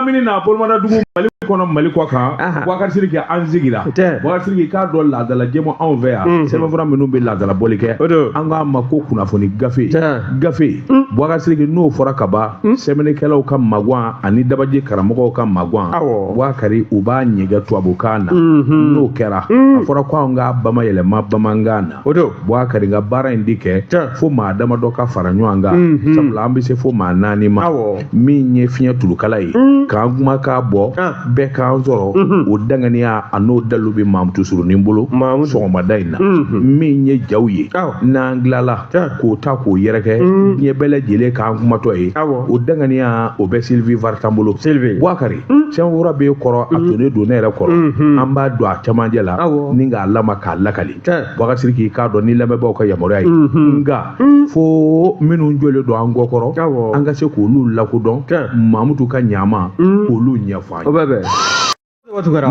lamini n'a bolomadadugu, Mali kɔnɔ, Mali kɔ kan. Bubakari Sidiki, an sigira. Bubakari Sidiki, k'a dɔn laadala jɛmu anw fɛ yan, sɛbɛnfura minnu bɛ laadala bɔli kɛ, an k'a ma ko kunnafoni gafe. Gafe, Bubakari Sidiki, n'o fɔra ka ban, sɛbɛnnikɛlaw ka magwan ani dabaji karamɔgɔw ka magwan, Bubakari, u b'a ɲɛgɛ tubabukan na. N'o kɛra, a fɔra ko anw k'a bamayɛlɛma bamanankan na. Bubakari, ka baara in di kɛ fo maa damadɔ ka fara ɲɔgɔn kan, sabula an bɛ se fo maa naani ma. Min ye fiɲɛ tulukala ye k'an kuma k'a bɔ, bɛɛ k'an sɔrɔ, o danganiya a n'o dalu bɛ Mamutu Surunin bolo sɔgɔmada in na. Min ye jaw ye, n'an tilala k'o ta k'o yɛrɛkɛ diɲɛ bɛɛ lajɛlen k'an kumatɔ ye, o danganiya o bɛ Sylvie Vartan bolo. Bubakari, sɛbɛnfura b'e kɔrɔ, a tonnen don ne yɛrɛ kɔrɔ, an b'a don a camancɛ la ni k'a lama k'a lakali. Bubakari Sidiki, k'a dɔn ni lamɛnbaaw ka yamaruya ye, nka fo minnu jɔlen don an kɔkɔrɔ, an ka se k'olu lakodɔn, Mamutu ka ɲama k'olu ɲɛfɔ an ye.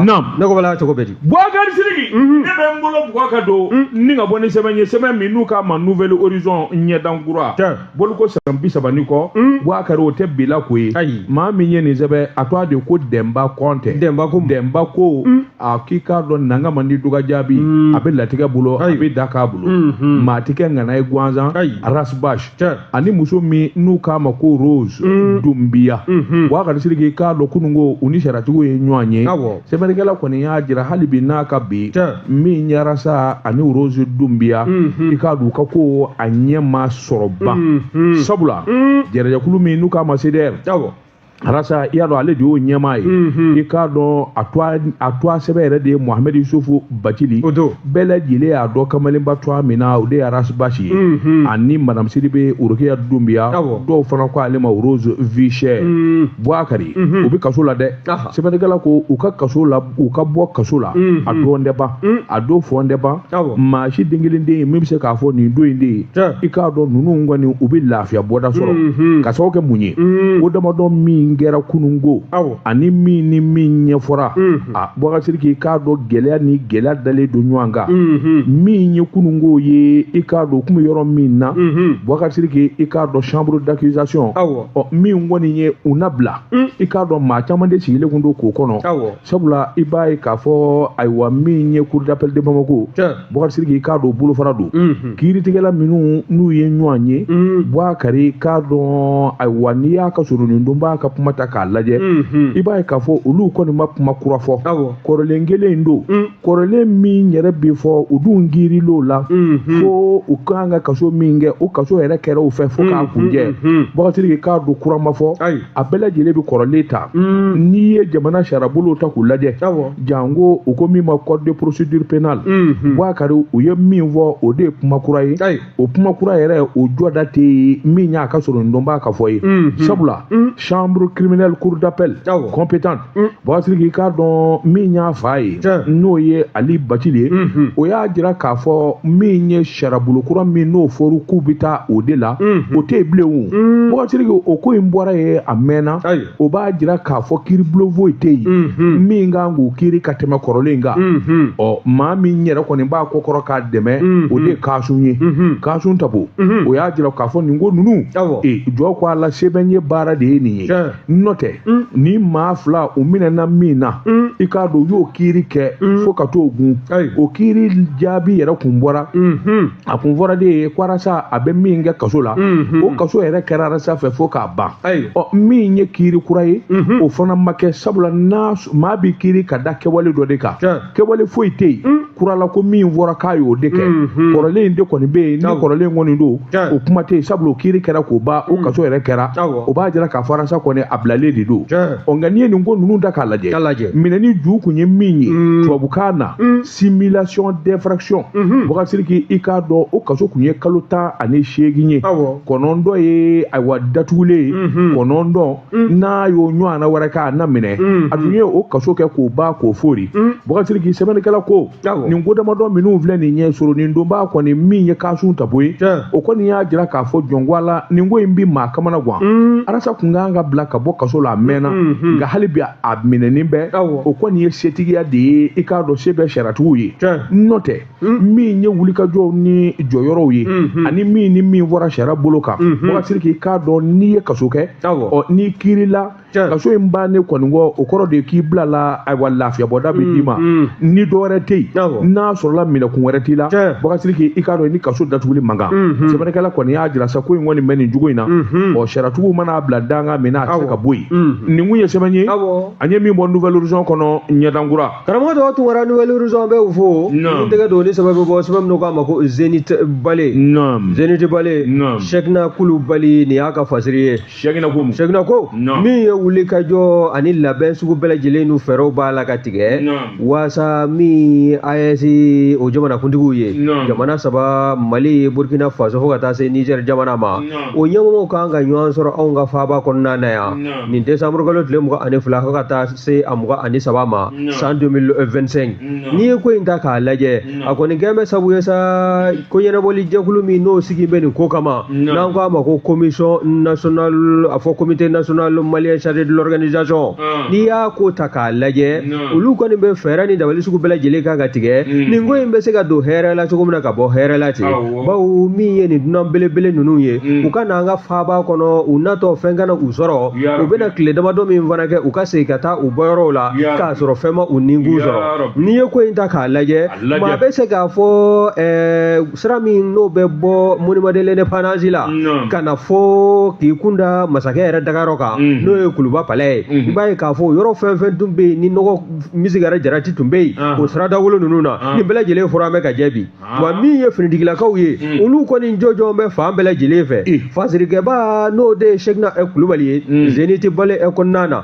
Naam. Ne ko bala cogo bɛ di? Bubakari Sidiki, ne bɛ n bolo bugɔ ka don ni ka bɔ ni sɛbɛn ye, sɛbɛn min n'u k'a ma Nouvel Horizon, ɲɛdan kura, boliko san 30 ni kɔ. Bubakari, o tɛ bila ko ye. Maa min ye nin sɛbɛn, a tɔgɔ de ko Dɛnba Kɔntɛ. Dɛnba ko. Dɛnba ko a k'i k'a dɔn nanga man di duga jaabi, a bɛ latigɛ bolo, a bɛ da k'a bolo, maa tɛ kɛ ŋana ye gansan. Ras Bath ani muso min n'u k'a ma ko Rose Dunbiya, Bubakari Sidiki, k'a dɔn kununko u ni sariyatigiw ye ɲɔgɔn ye. Sɛbɛnnikɛla kɔni y'a jira hali bi n'a ka bi, min ye Arasa ani Rose Dunbiya, i k'a dɔn u ka ko a ɲɛ ma sɔrɔ ban, sabula jɛrɛjɛkulu min n'u k'a ma CDR, Arasa, i y'a dɔn ale de y'o ɲɛmaa ye. I k'a dɔn a tɔgɔ sɛbɛn yɛrɛ de ye Mohamɛdi Yusufu Bacili. Bɛɛ lajɛlen y'a dɔn kamalenba tɔgɔ min na, o de ye Ras Bath ye, ani madame Sidibe Orokiya Dunbiya, dɔw fana ko ale ma Rose Vichère. Bubakari, u bɛ kaso la dɛ. Sɛbɛnnikɛla ko u ka kaso la, u ka bɔ kaso la, a dɔn tɛ ban, a don fɔn tɛ ban. Maa si den kelen den ye min bɛ se k'a fɔ nin don in de ye. I k'a dɔn ninnu kɔni, u bɛ lafiya bɔda sɔrɔ ka sababu kɛ mun ye? O damadɔ min kɛra kununko ani min ni min ɲɛfɔra a, Bubakari Sidiki, k'a dɔn gɛlɛya ni gɛlɛya dalen don ɲɔgɔn kan. Min ye kununko ye, i k'a dɔn u kun bɛ yɔrɔ min na, Bubakari Sidiki, i k'a dɔn chambre d'accusation, ɔ min kɔni ye u nabila, i k'a dɔn maa caman de sigilen kun don k'o kɔnɔ, sabula i b'a ye k'a fɔ ayiwa, min ye cour d'appel de Bamako, Bubakari Sidiki, i k'a dɔn bolofara don, kiiritigɛla minnu n'u ye ɲɔgɔn ye. Bubakari, k'a dɔn ayiwa, n'i y'a ka soronin donbaa ka kuma ta k'a lajɛ, i b'a ye k'a fɔ olu kɔni ma kuma kura fɔ, kɔrɔlen kelen in don, kɔrɔlen min yɛrɛ bɛ fɔ, u dun kiiril'o la fo u kan ka kaso min kɛ, o kaso yɛrɛ kɛra u fɛ fo k'a kunjɛ. Bubakari Sidiki, k'a dɔn kura ma fɔ, a bɛɛ lajɛlen bɛ kɔrɔlen ta. N'i ye jamana sariyabolow ta k'u lajɛ, janko u ko min ma code de procédure pénale, Bubakari, u ye min fɔ, o de ye kuma kura ye. O kuma kura yɛrɛ, o jɔda tɛ yen min y'a ka sɔrɔ nin dɔnbaa ka fɔ ye, sabula chambre criminelle cour d'appel compétente, Bubakari Sidiki, k'a dɔn min y'a fa ye, n'o ye Ali Bacili ye, o y'a jira k'a fɔ min ye sariyabolo kura min n'o fɔra k'u bɛ taa o de la, o tɛ yen bilen. O Bubakari Sidiki, o ko in bɔra yen a mɛnna. O b'a jira k'a fɔ kiiribulon foyi tɛ yen min kan k'o kiiri ka tɛmɛ kɔrɔlen in kan. Ɔ maa min yɛrɛ kɔni b'a kɔ kɔrɔ k'a dɛmɛ, o de ye Kasun ye, Kasun Tapo. O y'a jira k'a fɔ nin ko ninnu jɔ ko a la, sɛbɛn ye baara de ye nin ye. N'o tɛ, ni maa fila u minɛna min na, i k'a dɔn u y'o kiiri kɛ fo ka t'o gun, o kiiri jaabi yɛrɛ kun bɔra. A kun fɔra de ye ko Arasa a bɛ min kɛ kaso la, o kaso yɛrɛ kɛra Arasa fɛ fo k'a ban. Ɔ min ye kiiri kura ye, o fana ma kɛ, sabula n'a maa bɛ kiiri ka da kɛwale dɔ de kan, kɛwale foyi tɛ yen kura la ko min fɔra k'a y'o de kɛ. Kɔrɔlen in de kɔni bɛ yen, ni kɔrɔlen kɔni don, o kuma tɛ yen, sabula o kiiri kɛra k'o ban, o kaso yɛrɛ kɛra. O b'a jira k'a fɔ Arasa kɔni a bilalen de don. Ɔ nka n'i ye nin ko ninnu ta k'a lajɛ, minɛni ju kun ye min ye tubabukan na, simulation d'infraction, Bubakari Sidiki, i k'a dɔn o kaso kun ye kalo 18 ye, 9 ye ayiwa datugulen ye, 9 n'a y'o ɲɔgɔnna wɛrɛ kɛ a na minɛ. A dun ye o kaso kɛ k'o ban k'o fori. Bubakari Sidiki, sɛbɛnnikɛla ko nin ko damadɔ minnu filɛ nin ye, soronin donbaa kɔni min ye Kasun Tapo ye, o kɔni y'a jira k'a fɔ jɔnko a la, nin ko in bi maa kamana gan. Arasa kun kan ka bila ka bɔ kaso la a mɛnna, nka hali bi a minɛnen bɛ. O kɔni ye setigiya de ye, i k'a dɔn se bɛ sariyatigiw ye. N'o tɛ, min ye wulikajɔw ni jɔyɔrɔw ye ani min ni min fɔra sariya bolo kan, Bubakari Sidiki, k'a dɔn n'i ye kaso kɛ, ɔ n'i kiirila. Kaso in bannen kɔni kɔ, o kɔrɔ de ye k'i bilala, ayiwa, lafiyabɔda bɛ d'i ma. Ni dɔwɛrɛ tɛ yen, n'a sɔrɔla minɛkun wɛrɛ t'i la, Bubakari Sidiki, i k'a dɔn ni kaso datuguli man kan. Sɛbɛnnikɛla kɔni y'a jira sa ko in kɔni bɛ nin cogo in na. Ɔ, sariyatigiw mana bila danga min na, a tɛ se ka bɔ yen. Nin kun ye sɛbɛn ye an ye min bɔ Nouvel Horizon kɔnɔ, ɲɛdankura. Karamɔgɔ dɔw Tunkara, Nouvel Horizon bɛ u fo. N tɛgɛ don ni sɛbɛn bɛ bɔ, sɛbɛn min k'a ma ko Zenith Bale. Zenith Bale, Sɛkina Kulubali, nin y'a ka fasiri ye. Sɛkina ko mun? Sɛkina ko min ye wuli ka jɔ ani labɛn sugu bɛɛ lajɛlen n'u fɛɛrɛw b'a la ka tigɛ waasa min AES o jamanakuntigiw ye, jamana saba, Mali, Burkina Faso fo ka taa se Niger jamana ma, o ɲɛmɔgɔw kan ka ɲɔgɔn sɔrɔ anw ka faaba kɔnɔna na yan nin décembre kalo tile 22 fo ka taa se a 23 ma san 2025. N'i ye ko in ta k'a lajɛ, a kɔni kɛn bɛ sabu ye sa ko ɲɛnabɔli jɛkulu min n'o sigi bɛ nin ko kama, n'an ko a ma ko commission nationale, a fɔ comité national malien chargé de l'organisation, n'i y'a ko ta k'a lajɛ, olu kɔni bɛ fɛɛrɛ ni dabali sugu bɛɛ lajɛlen kan ka tigɛ nin ko in bɛ se ka don hɛrɛ la cogo min na, ka bɔ hɛrɛ la ten. Bawo min ye nin dunan belebele ninnu ye, u ka na an ka faaba kɔnɔ, u natɔ fɛn kana u sɔrɔ. U bɛna tile damadɔ min fana kɛ, u ka segin ka taa u bɔyɔrɔw la k'a sɔrɔ fɛn ma u ninkun sɔrɔ. N'i ye ko in ta k'a lajɛ, maa bɛ se k'a fɔ sira min n'o bɛ bɔ monument de l'indépendance la ka na fo k'i kun da masakɛ yɛrɛ dagayɔrɔ kan, n'o ye Kuluba palais ye, i b'a ye k'a fɔ yɔrɔ fɛn fɛn tun bɛ yen ni nɔgɔ misigɛrɛ jarati tun bɛ yen o siradawolo ninnu na, nin bɛɛ lajɛlen fɔra an bɛ ka jɛ bi. Wa min ye finitigilakaw ye, olu kɔni jɔjɔn bɛ fan bɛɛ lajɛlen fɛ. Fasirikɛba n'o de ye Sɛkina Kulubali ye, Zenith Bale kɔnɔna na,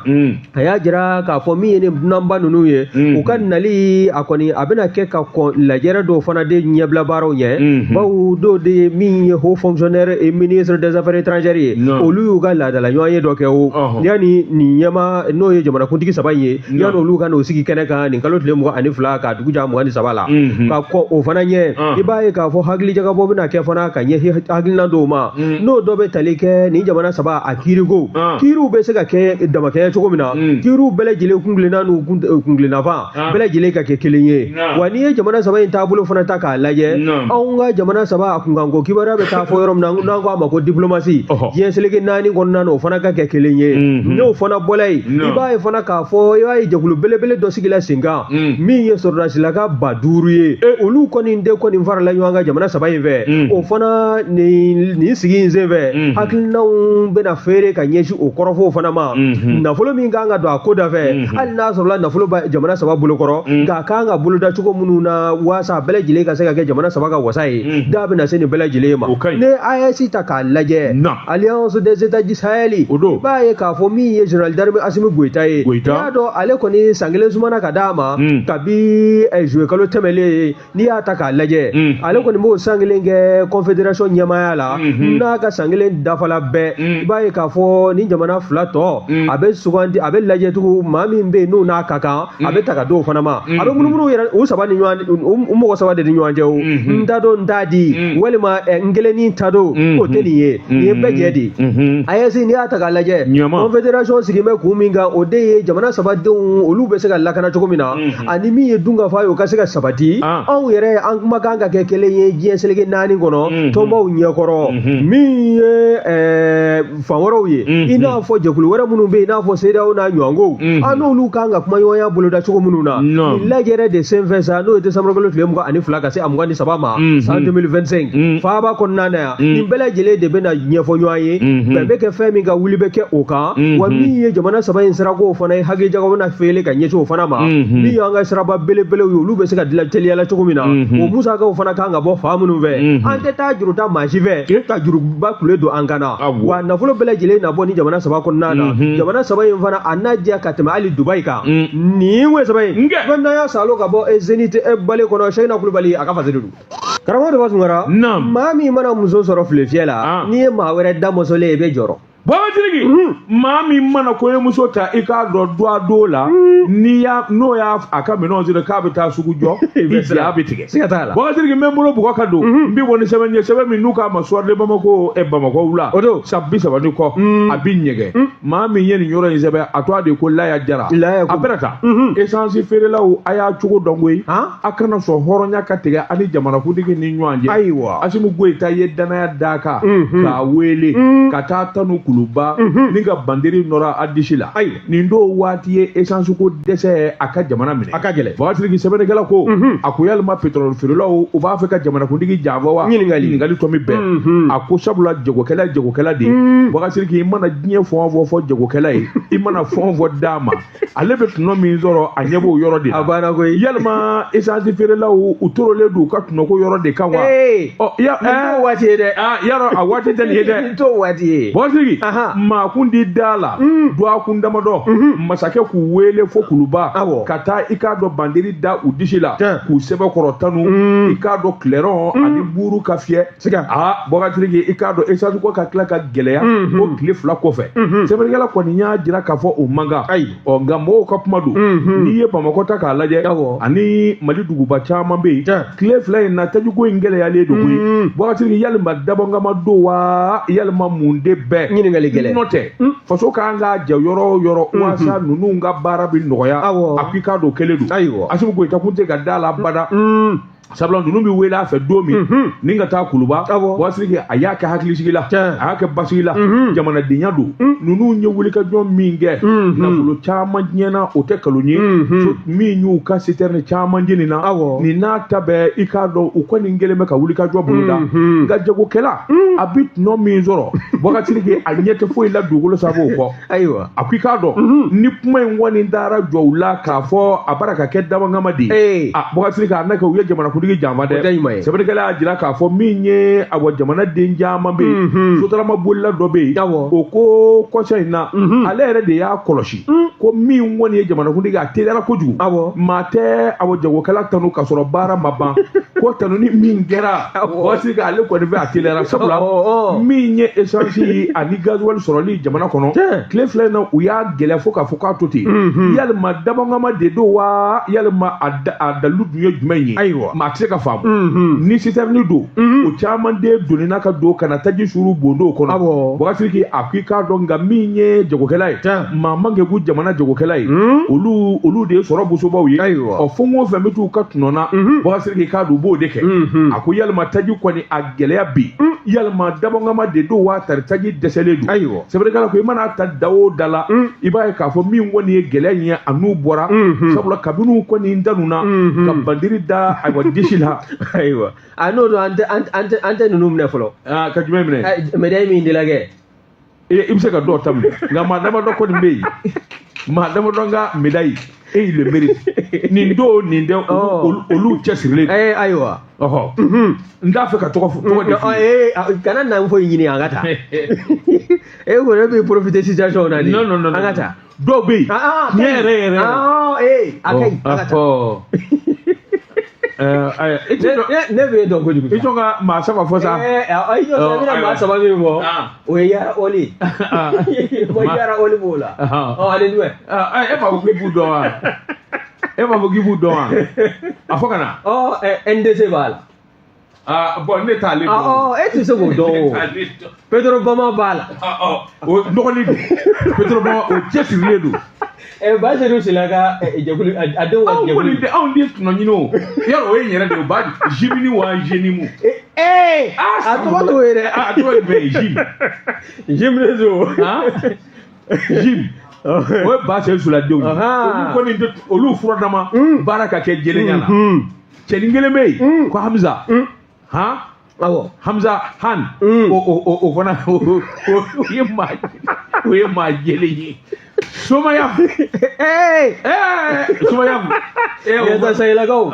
a y'a jira k'a fɔ min ye nin dunanba ninnu ye, u ka nali a kɔni a bɛna kɛ ka kɔn lajɛrɛ dɔw fana de ɲɛbila baaraw ɲɛ, bawo dɔw de ye min ye haut fonctionnaire et ministre des affaires étrangères ye, olu y'u ka laadala ɲɔgɔn ye dɔ kɛ o yanni nin ɲɛma n'o ye jamanakuntigi saba in ye, yanni olu ka n'o sigi kɛnɛ kan nin kalo tile 22 k'a dugu jɛ 23 la. Ka kɔn o fana ɲɛ, i b'a ye k'a fɔ hakilijakabɔ bɛna kɛ fana ka ɲɛsin hakilina dɔw ma, n'o dɔ bɛ tali kɛ nin jamana saba a kiiriko, kiiriw bɛ se ka kɛ damakɛɲɛ cogo min na, kiiriw bɛɛ lajɛlen kuntilenna n'u kuntilennafan bɛɛ lajɛlen ka kɛ kelen ye. Wa n'i ye jamana saba in taabolo fana ta k'a lajɛ, anw ka jamana saba a kunkanko kibaruya bɛ taa fɔ yɔrɔ min na, n'an ko a ma ko diplomatie, diɲɛ seleke naani kɔnɔna na, o fana ka kɛ kelen ye. N'o fana bɔla yen, i b'a ye fana k'a fɔ i b'a ye jɛkulu belebele dɔ sigila sen kan min ye sɔrɔdasilaka 5000 ye, olu kɔni de kɔni farala ɲɔgɔn kan jamana saba in fɛ. O fana nin sigi in sen fɛ, hakilinaw bɛna feere ka ɲɛsin o kɔrɔfɔw fana ma. Nafolo min kan ka don a ko da fɛ, hali n'a sɔrɔla nafolo bɛ jamana saba bolokɔrɔ, nka a kan ka boloda cogo minnu na waasa a bɛɛ lajɛlen ka se ka kɛ jamana saba ka wasa ye, da bɛna se nin bɛɛ lajɛlen ma. Ne AES ta k'a lajɛ, Alliance des États du Sahel, i b'a ye k'a fɔ min ye général d'armée Assimi Goïta ye, i y'a dɔn ale kɔni san kelen sumana ka d'a ma kabi juillet kalo tɛmɛlen. N'i y'a ta k'a lajɛ, ale kɔni b'o san kelen kɛ confédération ɲɛmaaya la. N'a ka san kelen dafala bɛɛ, i b'a ye k'a fɔ ni jamana fila tɔ a bɛ sugandi, a bɛ lajɛ tugun, maa min bɛ yen n'o n'a ka kan, a bɛ ta ka d'o fana ma. A bɛ munumunu yɛrɛ u saba ni ɲɔgɔn, u mɔgɔ saba de ni ɲɔgɔn cɛ. O n ta don n t'a di, walima n kelen ni ta don, o tɛ nin ye, nin ye bɛɛ jɛ de ye. AES, n'i y'a ta k'a lajɛ, confédération sigi bɛ kun min kan, o de ye jamana saba denw olu bɛ se ka lakana cogo min na, ani min ye dunkafa ye, o ka se ka sabati. Anw yɛrɛ an kumakan ka kɛ kelen ye diɲɛ seleke naani kɔnɔ tɔnbaw ɲɛkɔrɔ, min ye fan wɛrɛw ye, i n'a fɔ jɛkulu wɛrɛ minnu bɛ yen, i n'a fɔ CEDEAO n'a ɲɔgɔnkow, an n'olu kan ka kumaɲɔgɔnya boloda cogo minnu na. Nin lajɛrɛ de senfɛ sa, n'o ye décembre kalo tile 22 ka se a 23 ma san 2025 faaba kɔnɔna na yan, nin bɛɛ lajɛlen de bɛna ɲɛfɔ ɲɔgɔn ye, bɛn bɛ kɛ fɛn min kan, wuli bɛ kɛ o kan. Wa min ye jamana saba in sirako fana ye, hakilijagabɔ bɛna feere ka ɲɛsin o fana ma. Min y'an ka siraba belebelew ye, olu bɛ se ka dilan teliya la cogo min na, o musakaw fana kan ka bɔ fan minnu fɛ, an tɛ taa juru ta maa si fɛ ka juruba kule don an kan na. Wa nafolo bɛɛ lajɛlen na bɔ ni jamana saba kɔnɔna na. Jamana saba in fana a n'a diya ka tɛmɛ hali Dubayi kan. Nin wo saba in fɛn n'an y'a salo ka bɔ Zenith Bale kɔnɔ, Sɛkina Kulubali a ka fasiri don. Karamɔgɔ Daba Tunkara, maa min mana muso sɔrɔ file fiyɛ la, n'i ye maa wɛrɛ da mɔsɔlen ye, i bɛ jɔrɔ. Baba Sidiki, maa min mana kɔɲɔmuso ta, i k'a dɔn duwa don la, n'i y'a n'o y'a a ka minɛnw siri k'a bɛ taa sugu jɔ, i ja bɛ tigɛ. Siga t'a la. Baba Sidiki, n bɛ n bolo bugɔ ka don, n bɛ bɔ ni sɛbɛn ye, sɛbɛn min n'u k'a ma Soir de Bamako, Bamakɔ wula. O don. San 30 ni kɔ, a bɛ ɲɛgɛn. Maa min ye nin yɔrɔ in sɛbɛn, a tɔgɔ de ye ko Laya Jara. Laya. A bɛna ta. Essence feerelaw, a y'a cogo dɔn koyi. A kana sɔn hɔrɔnya ka tigɛ ani jamanakuntigi ni ɲɔgɔn cɛ. Ayiwa. Assimi Goïta ye danaya d'a kan k'a wele ka taa tanu Kuluba ni ka bandiri nɔrɔ a disi la. Ayiwa. Nin don waati ye essence ko dɛsɛ a ka jamana minɛ. A ka gɛlɛn. Bubakari Sidiki, sɛbɛnnikɛla ko, a ko yalima pétrole feerelaw, u b'a fɛ ka jamanakuntigi janfa wa? Ɲininkali. Ɲininkali tɔ min bɛɛ. A ko sabula jagokɛla ye jagokɛla de ye. Bubakari Sidiki, i mana diɲɛ fɛn o fɛn fɔ jagokɛla ye, i mana fɛn o fɛn d'a ma, ale bɛ tɔnɔ min sɔrɔ, a ɲɛ b'o yɔrɔ de la. A banna koyi. Yalima essence feerelaw, u torolen don u ka tɔnɔko yɔrɔ de kan wa? Ee. Ɔ ya. Nin t'o waati ye dɛ. Aa, yarɔ a waati tɛ nin ye dɛ. Nin t'o waati ye. Bubakari Sidiki, maa kun di da la dɔgɔkun damadɔ, masakɛ k'u wele fo Kuluba ka taa i k'a dɔn bandiri da u disi la k'u sɛbɛkɔrɔ tanu, i k'a dɔn clairon ani buru ka fiyɛ. Siga. Aa, Bubakari Sidiki, i k'a dɔn essence ko ka tila ka gɛlɛya o tile 2 kɔfɛ, sɛbɛnnikɛla kɔni y'a jira k'a fɔ o man kan. Ayi. Ɔ, nka mɔgɔw ka kuma don. N'i ye Bamakɔ ta k'a lajɛ ani Mali duguba caman bɛ yen, tile 2 in na tajiko in gɛlɛyalen don koyi. Bubakari Sidiki, yalima dabɔnkama don wa, yalima mun de bɛɛ? Ɲininkali gɛlɛn. N'o tɛ, faso kan ka jɛ yɔrɔ o yɔrɔ walasa ninnu ka baara bɛ nɔgɔya, a ko i k'a dɔn kelen don. Asimi Goyita kun tɛ ka da la abada, sabula ninnu bɛ wele a fɛ don min ni ka taa Kuluba, Bubakari Sidiki, a y'a kɛ hakilisigi la, a y'a kɛ basigi la, jamanadenya don. Ninnu ye wulikajɔ min kɛ, nafolo caman tiɲɛna, o tɛ nkalon ye. Min y'u ka citerne caman jenina, nin n'a ta bɛɛ, i k'a dɔn u kɔni kɛlen bɛ ka wulikajɔ boloda. Nka jagokɛla, a bɛ tɔnɔ min sɔrɔ, Bubakari Sidiki, a ɲɛ tɛ foyi la dugukolo sanfɛ o kɔ. A ko i k'a dɔn ni kuma in kɔni taara jɔ u la k'a fɔ a bara ka kɛ dabɔnkama de ye, a Bubakari Sidiki, a n'a kɛ u ye jamanakuntigi janfa dɛ. Sɛbɛnnikɛla y'a jira k'a fɔ min ye, awa, jamanaden caman bɛ yen, sotarama bolila dɔ bɛ yen, o ko kɔsa in na, ale yɛrɛ de y'a kɔlɔsi ko min kɔni ye jamanakuntigi, a teliyara kojugu. Maa tɛ, awa, jagokɛla tanu k'a sɔrɔ baara ma ban. Ko tanuni min kɛra, Bubakari Sidiki, ale kɔni fɛ a teliyara, sabula min ye essence ani gasoil sɔrɔli jamana kɔnɔ tile 2 in na, u y'a gɛlɛya fo k'a fɔ k'a to ten. Yalima dabɔnkama de don wa, yalima a dalilu dun ye jumɛn ye? Maa tɛ se ka faamu. Ni citerne don, o caman de donnina ka don ka na taji suru bondow kɔnɔ. Bubakari Sidiki, a ko i k'a dɔn nka min ye jagokɛla ye, maa man kɛ k'u jamana jagokɛla ye, olu de ye sɔrɔ bosobaw ye. Ɔ, fɛn o fɛn bɛ t'u ka tɔnɔ na, Bubakari Sidiki, k'a dɔn u b'o de kɛ. A ko yalima taji kɔni a gɛlɛya bi, yalima dabɔnkama de don wa, tari taji dɛsɛlen don? Sɛbɛnnikɛla ko i mana ta da o da la, i b'a ye k'a fɔ min kɔni ye gɛlɛya in ye, a n'u bɔra, sabula kabini u kɔni danuna ka bandiri da, ayiwa, disi la. Ayiwa, a n'o don, an tɛ ninnu minɛ fɔlɔ. Ka jumɛn minɛ? Médaille min dila kɛ. I bɛ se ka dɔw ta minɛ, nka maa damadɔ kɔni bɛ yen, maa damadɔ ka médaille, et il le mérite. Nin don nin tɛ, olu cɛsirilen don. Ayiwa. Ɔhɔ, n t'a fɛ ka tɔgɔ de f'i ye. Kana na foyi ɲini, an ka taa. E kɔni bɛ profiter situation na de. Non, non, non. An ka taa. Dɔw bɛ yen, tiɲɛ yɛrɛ yɛrɛ. A ka ɲi, an ka taa. Ne bɛ dɔn kojugu. I jɔ ka maa saba fɔ sa. I jɔ sa, i bɛna maa saba min fɔ, o ye Yara Oli. Ko Yara Oli b'o la. Ɔ, ale jumɛn? E b'a fɔ k'i b'u dɔn wa? E b'a fɔ k'i b'u dɔn wa? A fɔ ka na. Ɔ, NDC b'a la. Bon, ne t'ale dɔn. Ɔ, e tɛ se k'o dɔn o. Pedro Bama b'a la. O dɔgɔnin don. Pedro Bama, o cɛsirilen don. Basedu Sila ka jɛkulu, a denw ka jɛkulu. Anw kɔni tɛ, anw de tɔnɔ ɲini o. Yarɔ o ye n yɛrɛ de ye, o b'a Jimini wa Jenimu. A tɔgɔ t'o ye dɛ. A tɔgɔ ye jumɛn ye? Jim. Jim de don. Jim. O ye Basedu Sila denw ye. Olu kɔni tɛ, olu furadama baara ka kɛ jɛlenya la. Cɛnin kelen bɛ yen ko Hamza. Han? Awɔ. Hamza Han. O fana, o ye maa jɛlen ye. Somaya. Somaya. Yata Sayilakaw. Ɔ,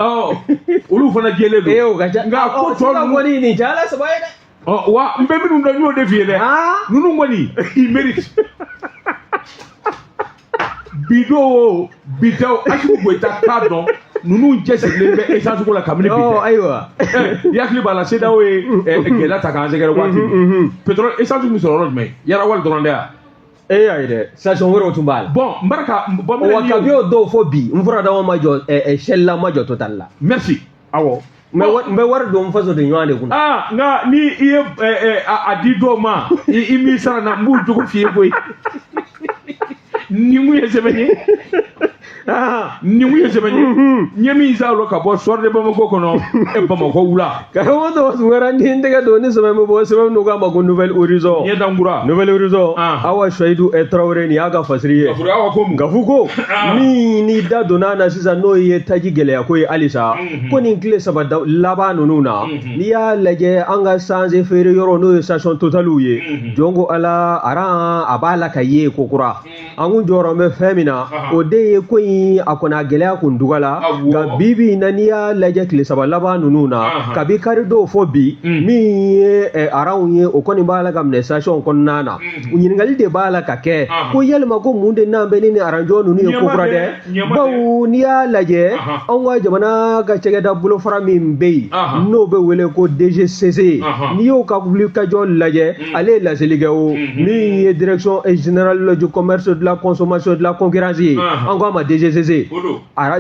olu fana jɛlen don. O ka ca. Nka ko tɔ ninnu kɔni, nin cayala saba ye dɛ. Ɔ wa, n bɛ minnu dɔn, n y'o de f'i ye dɛ. Ninnu kɔni, ils méritent. Bi don o bi tɛ o, Asimi Goyita k'a dɔn ninnu cɛsirilen bɛ essence ko la kabini bi tɛ. Ayiwa. I hakili b'a la, CEDEAO ye gɛlɛya ta k'an sɛgɛrɛ waati min, pétrole, essence bɛ sɔrɔ yɔrɔ jumɛn? Yarawali dɔrɔn tɛ wa? Ayi dɛ, station wɛrɛw tun b'a la. Bon, n bara ka bon, wa kabi o dɔw fɔ bi, n furadama ma jɔ Shell la, ma jɔ Total la. Merci. Awɔ. N bɛ wari don n faso de ɲɔgɔn de kunna. Aa, nka ni i ye a di dɔw ma, i m'i sara na, n b'u jogo f'i ye koyi. Ni mun ye sɛbɛn ye? Nin kun ye sɛbɛn ye n ye min salo ka bɔ Soir de Bamako kɔnɔ Bamakɔ wula. Karamɔgɔ Thomas Sankara, ni n tɛgɛ don ni sɛbɛn bɛ bɔ, sɛbɛn n'u k'a ma ko Nouvel Horizon. Ɲɛdankura. Nouvel Horizon. Awa Seyidu Tarawele, nin y'a ka fasiri ye. Awa ko mun? Gafu ko min ni da donna na sisan, n'o ye taji gɛlɛya ko ye halisa, ko nin tile 3 laban ninnu na, n'i y'a lajɛ an ka sanse feere yɔrɔ, n'o ye station Totalw ye, jɔn ko Ala, aran a b'a la ka ye ko kura. An kun jɔyɔrɔ bɛ fɛn min na, o de ye ko in a kɔni a gɛlɛya kun dugala. Nka bi bi in na, n'i y'a lajɛ tile 3 laban ninnu na, kabi karidon fɔ bi, min ye aranw ye, o kɔni b'a la ka minɛ station kɔnɔna na. Ɲininkali de b'a la ka kɛ ko yalima ko mun de n'an bɛ ni aranjɔ ninnu ye ko kura dɛ? Bawo n'i y'a lajɛ, anw ka jamana ka cakɛda bolofara min bɛ yen, n'o bɛ wele ko DGCC, n'i y'o ka wulikajɔ lajɛ, ale ye laseli kɛ o min ye Direction générale du commerce, de la consommation, de la concurrence ye, an k'a ma DGCC,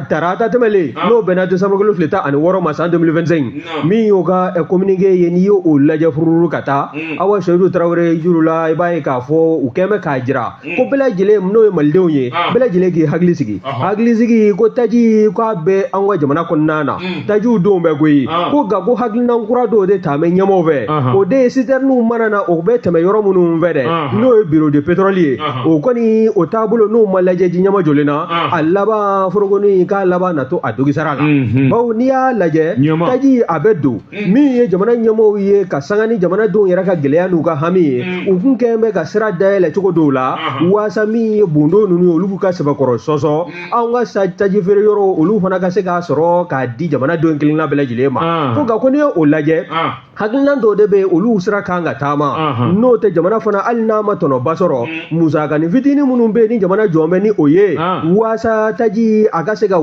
tarata tɛmɛlen, n'o bɛnna décembre kalo tile 16 ma san 2025, min y'o ka communiqué ye, n'i y'o lajɛ fururu ka taa Awa Seyidu Tarawele juru la, i b'a ye k'a fɔ u kɛn bɛ k'a jira ko bɛɛ lajɛlen, n'o ye malidenw ye, bɛɛ lajɛlen k'i hakili sigi, hakili sigi ko taji k'a bɛ an ka jamana kɔnɔna na, tajiw denw bɛ koyi. Ko nka ko hakilina kura dɔw de taa bɛ ɲɛmaaw fɛ, o de ye citernew mana na, o bɛ tɛmɛ yɔrɔ minnu fɛ dɛ, n'o ye bureau de pétrole ye, o kɔni o taabolo n'o ma lajɛ ji ɲɛma jɔlen na, a laban forokoni k'a laban na to a dogisara la. Bawo n'i y'a lajɛ, taji a bɛ don min ye jamana ɲɛmaaw ye ka sanga ni jamanadenw yɛrɛ ka gɛlɛya n'u ka hami ye, u kun kɛn bɛ ka sira dayɛlɛ cogo dɔw la waasa min ye bondo ninnu ye, olu b'u ka sɛbɛkɔrɔ sɔsɔ, anw ka taji feere yɔrɔ, olu fana ka se k'a sɔrɔ k'a di jamanadenw kelenna bɛɛ lajɛlen ma. Ko nka ko n'i ye o lajɛ, hakilina dɔw de bɛ yen, olu sira kan ka taama, n'o tɛ jamana fana, hali n'a ma tɔnɔba sɔrɔ, musakanin fitinin minnu bɛ yen ni jamana jɔn bɛ ni o ye, waasa taji a ka se ka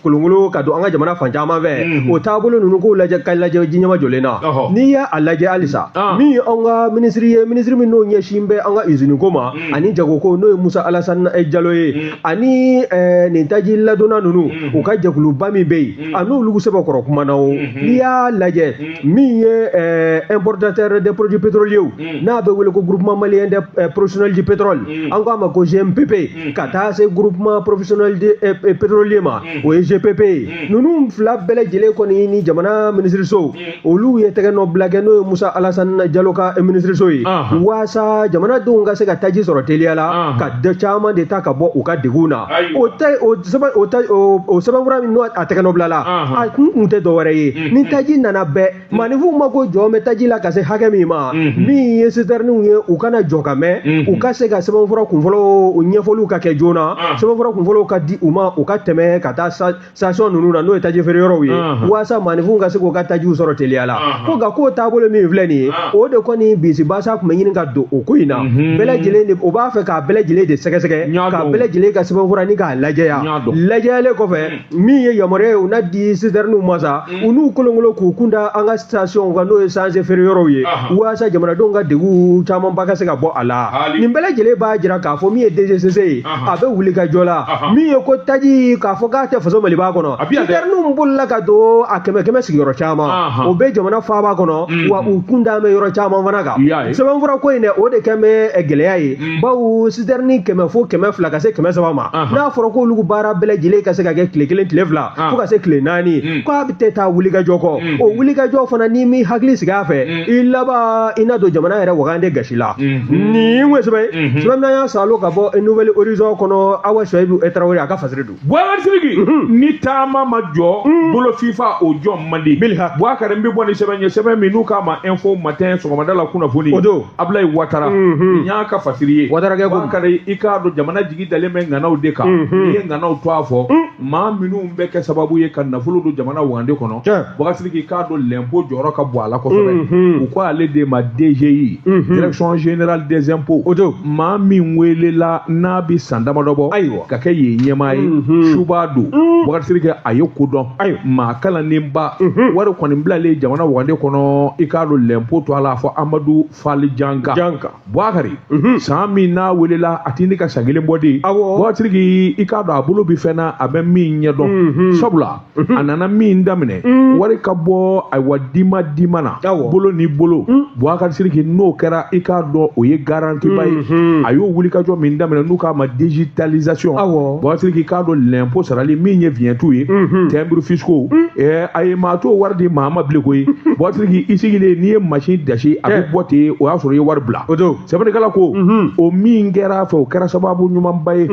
kolonkolon ka don an ka jamana fan caman fɛ, o taabolo ninnu k'o lajɛ ka lajɛ ji ɲɛma jɔlen na. N'i y'a lajɛ halisa, min ye anw ka minisiri ye, minisiri min n'o ɲɛsin bɛ an ka usine ko ma ani jagoko, n'o ye Musa Alasani Jalo ye, ani nin taji ladonna ninnu u ka jɛkuluba min bɛ yen, a n'olu sɛbɛkɔrɔ kuma na o, n'i y'a lajɛ min ye importateur des produits pétroliers, n'a bɛ wele ko Groupement malien des professionnels du pétrole, an k'a ma ko GMPP, ka taa se Groupement professionnel de pétrolier ma, o ye GPP ye, ninnu fila bɛɛ lajɛlen kɔni ni jamana minisiriso, olu ye tɛgɛ nɔ bila kɛ, n'o ye Musa Alasani Jalo ka minisiriso ye, waasa jamanadenw ka se ka taji sɔrɔ teliya la, ka caman de ta ka bɔ u ka degun na. O tɛ o sɛbɛn o ta o sɛbɛnfura min n'o a tɛgɛ nɔ bila la, a kun tɛ dɔwɛrɛ ye, ni taji nana bɛɛ maaninfinw ma ko jɔn bɛ taji la ka se hakɛ min ma, min ye sitɛriniw ye, u kana jɔ ka mɛn, u ka se ka sɛbɛnfura kunfɔlɔ ɲɛfɔliw ka kɛ joona, sɛbɛnfura kunfɔlɔw ka di u ma, u ka tɛmɛ ka taa station ninnu na, n'o ye taji feere yɔrɔw ye, waasa maaninfinw ka se k'u ka tajiw sɔrɔ teliya la. Ko nka k'o taabolo min filɛ nin ye, o de kɔni bisibasa tun bɛ ɲini ka don o ko in na, bɛɛ lajɛlen de o b'a fɛ k'a bɛɛ lajɛlen de sɛgɛsɛgɛ, k'a bɛɛ lajɛlen ka sɛbɛnfura ni k'a lajɛya. Lajɛyalen kɔfɛ, min ye yamaruya ye u na di sitɛriniw ma sa, u n'u kolonkolon k'u kun da an ka station kan, n'o ye sanse feere yɔrɔw ye, waasa jamanadenw ka degun camanba ka se ka bɔ a la. Nin bɛɛ lajɛlen b'a jira k'a fɔ min ye DGCC ye, a bɛ wuli ka jɔ la, min ye ko taji k'a fɔ k'a tɛ faso Maliba kɔnɔ, sitɛriniw bolila ka don a kɛmɛ kɛmɛ sigiyɔrɔ caman, o bɛ jamana faaba kɔnɔ, wa u kun da bɛ yɔrɔ caman fana kan. Sɛbɛnfura ko in dɛ, o de kɛn bɛ gɛlɛya ye, bawo sitɛrini 100 fo 200 ka se 300 ma, n'a fɔra k'olu baara bɛɛ lajɛlen ka se ka kɛ tile 1, tile 2, fo ka se tile 4, k'a tɛ taa wulikajɔ kɔ. O wulikajɔ fana, n'i m'i hakili sigi a fɛ, i laban i na don jamana yɛrɛ wagande gasi la. Nin ye sɛbɛn sɛbɛn min y'a salo ka bɔ Nouvel Horizon kɔnɔ, Awa Suwayibu Tarawele a ka fasiri don. Boubacar Sidiki, ni taama ma jɔ bolo fifa, o jɔ man di. Boubacar, n bɛ bɔ ni sɛbɛn ye, sɛbɛn min n'u k'a ma Info Matin, sɔgɔmada la kunnafoni. O don. Abulayi Watara, nin y'a ka fasiri ye. Watara kɛ ko. Boubacar, i k'a dɔn jamana jigi dalen bɛ ŋanaw de kan. N'i ye ŋanaw to a fɔ, maa minnu bɛ kɛ sababu ye ka nafolo don jamana wagande kɔnɔ. Boubacar Sidiki, i k'a dɔn l'impôt jɔyɔrɔ ka bon a la kosɛbɛ. U ko ale de ma DGI, Direction générale des impôts. O don. Maa min welela n'a bɛ san damadɔ bɔ. Ayiwa. Ka kɛ yen ɲɛmaa ye. Suba don. Boubacar Sidiki, a ye ko dɔn. Ayiwa. Maa kalannenba. Wari kɔni bilalen jamana wagande kɔnɔ, i k'a dɔn l'impôt to a la fɔ Amadu Fali Janka. Janka. Boubacar, san min n'a welela, a tɛ ne ka san 1 bɔ de. Awɔ. Boubacar Sidiki, i k'a dɔn a bolo bɛ fɛn na, a bɛ min ɲɛdɔn. Sabula a nana min daminɛ, wari ka bɔ ayiwa di ma di ma na bolo ni bolo Bubakari Sidiki n'o kɛra i k'a dɔn o ye garantie ba ye a y'o wulikajɔ min daminɛ n'u k'a ma digitalisation Bubakari Sidiki k'a dɔn l'impôt sarali min ye vignette ye timbre fiscaux a ye maa t'o wari di maa ma bilen koyi Bubakari Sidiki i sigilen n'i ye machine dasi a bɛ bɔ ten o y'a sɔrɔ i ye wari bila sɛbɛnnikɛla ko o min kɛra a fɛ o kɛra sababu ɲumanba ye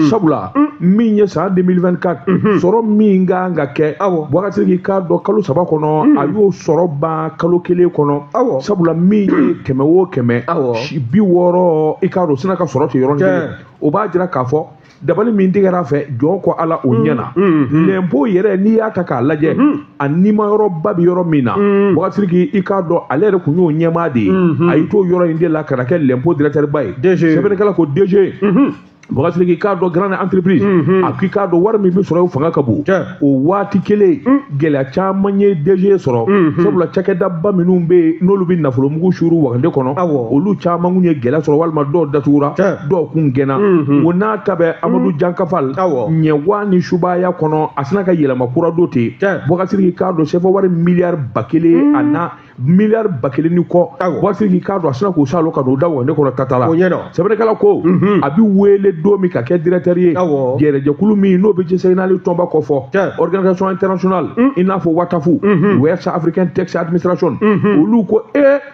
sabula min ye san 2024 sɔrɔ min kan ka kɛ Bubakari Sidiki k'a dɔn kalo 3 kɔnɔ a y'o sɔrɔ ban kalo 1 kɔnɔ sabula min ye 100 o 100 60 i k'a dɔn sina ka sɔrɔ ten yɔrɔnin kelen o b'a jira k'a fɔ dabali min tigɛra a fɛ jɔn ko ala o ɲɛna lɛnpo yɛrɛ n'i y'a ta k'a lajɛ a nimayɔrɔba bɛ yɔrɔ min na Bubakari Sidiki i k'a dɔn ale yɛrɛ kun y'o ɲɛmaa de ye a y'i to yɔrɔ in de la ka na kɛ lɛnpo directeur ba ye sɛbɛnnikɛla ko DG Bubakari Sidiki k'a dɔn grande entreprise a k'i k'a dɔn wari min bɛ sɔrɔ o fanga ka bon o waati kelen gɛlɛya caman ye DG sɔrɔ sabula cakɛdaba minnu bɛ yen n'olu bɛ nafolomugu suuru wagande kɔnɔ olu caman kun ye gɛlɛya sɔrɔ walima dɔw datugura dɔw kun gɛnna o n'a ta bɛɛ Amadu Janka Fall ɲɛwa ni subaaya kɔnɔ a sina ka yɛlɛma kura don ten Bubakari Sidiki k'a dɔn CFA wari miliyari 1000 a na miliyari 1000 ni kɔ Bubakari Sidiki k'a dɔn a sina k'o salo ka n'o da wagande kɔnɔ tata la sɛbɛnnikɛla ko a bɛ wele don min ka kɛ directeur ye jɛrɛjɛkulu min n'o bɛ G5 tɔnba kɔfɔ organisation internationale i n'a fɔ WATAF West African Tax Administration olu ko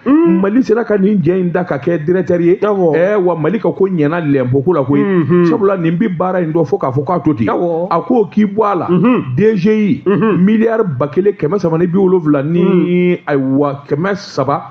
Mali sera ka nin jɛ in da ka kɛ directeur ye wa Mali ka ko ɲɛna lɛnpo ko la koyi sabula nin bi baara in dɔn fo k'a fɔ k'a to ten a ko k'i bɔ a la DGI miliyari 1370 ni ayiwa 387